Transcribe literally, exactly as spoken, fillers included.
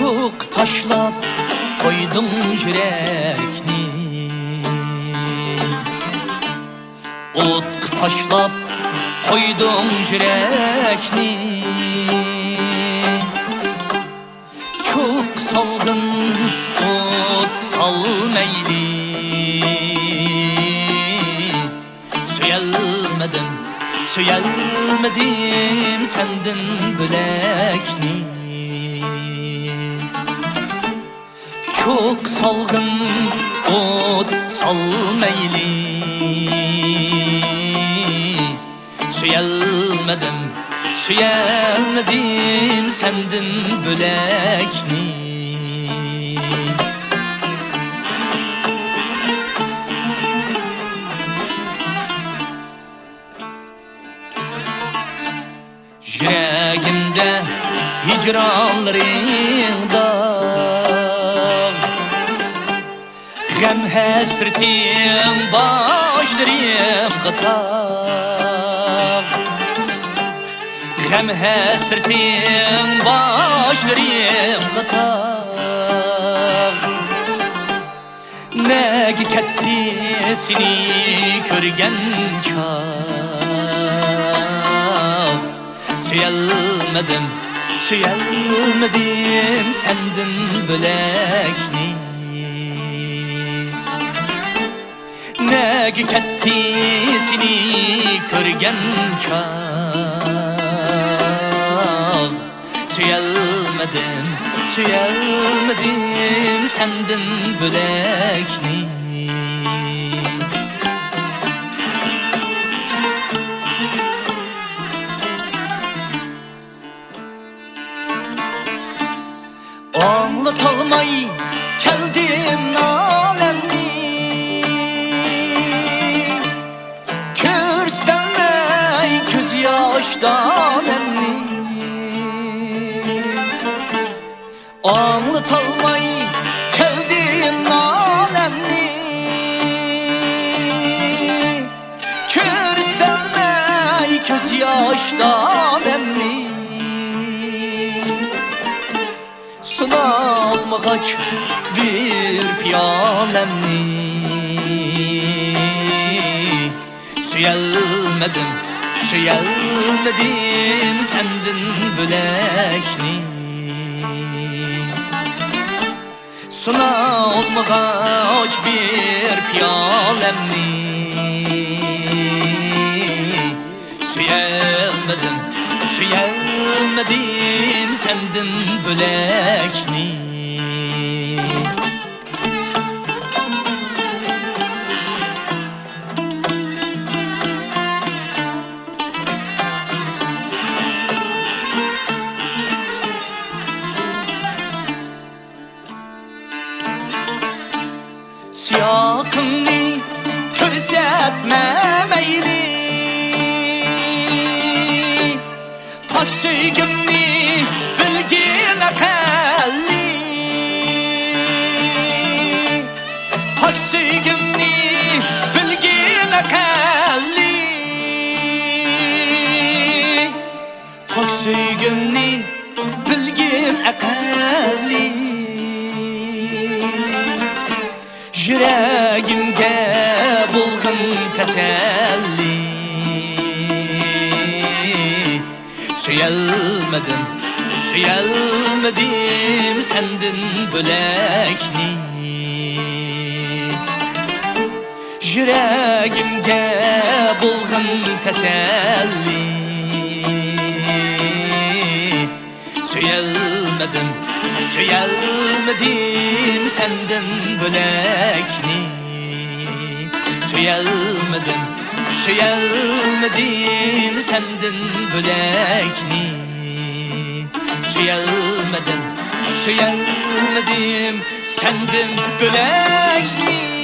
چوققا تاشلاپ قويدۇڭ يۈرەكنى، ئوتقا تاشلاپ قويدۇڭ يۈرەكنى. چوققا سالغىن، ئوتقا سال مەيلى، سۆيەلمىدىم، سۆيەلمىدىم سەندىن بۆلەكنى. چوققا سالغىن، ئوتقا سال مەيلى، سۆيەلمىدىم، سۆيەلمىدىم سەندىن بۆلەكنى. يۈرەگىمدە ھىجرانلىرىڭ داغ، غەم ھەسرىتىڭ باشلىرىمغا تاغ. غەم ھەسرىتىڭ باشلىرىمغا تاغ. نەگە كەتتى سېنى كۆرگەن چاغ؟ سۆيەلمىدىم، سۆيەلمىدىم سەندىن بۆلەكنى. نەگە كەتتى سېنى كۆرگەن چاغ؟ سۆيەلمىدىم، سۆيەلمىدىم سەندىن بۆلەكنى. ئاڭلىتالماي كەلدىم نالەمنى، كۆرسىتەلمەي كۆز ياش دانەمنى. ئاڭلىتالماي كەلدىم نالەمنى، كۆرسىتەلمەي كۆز ياش دانەمنى. سۇنالمىغاچ بىر پىيالەمنى، سۆيەلمىدىم، سۆيەلمىدىم سەندىن بۆلەكنى. سۇنالمىغاچ بىر پىيالەمنى، سۆيەلمىدىم، سۆيەلمىدىم سەندىن بۆلەكنى. سىياقىڭنى كۆرسەتمە مەيلى، پاك سۆيگۈمنى بىلگىن ئەقەللىي، پاك سۆيگۈمنى بىلگىن ئەقەللىي. پاك سۆيگۈمنى بىلگىن ئەقەللىي، يۈرەگىمگە بولغىن تەسەللى. سۆيەلمىدىم، سۆيەلمىدىم سەندىن بۆلەكنى. يۈرەگىمگە بولغىن تەسەللى. سۆيەلمىدىم، سۆيەلمىدىم سەندىن بۆلەكنى. سۆيەلمىدىم، سۆيەلمىدىم سەندىن بۆلەكنى. سۆيەلمىدىم، سۆيەلمىدىم سەندىن بۆلەكنى.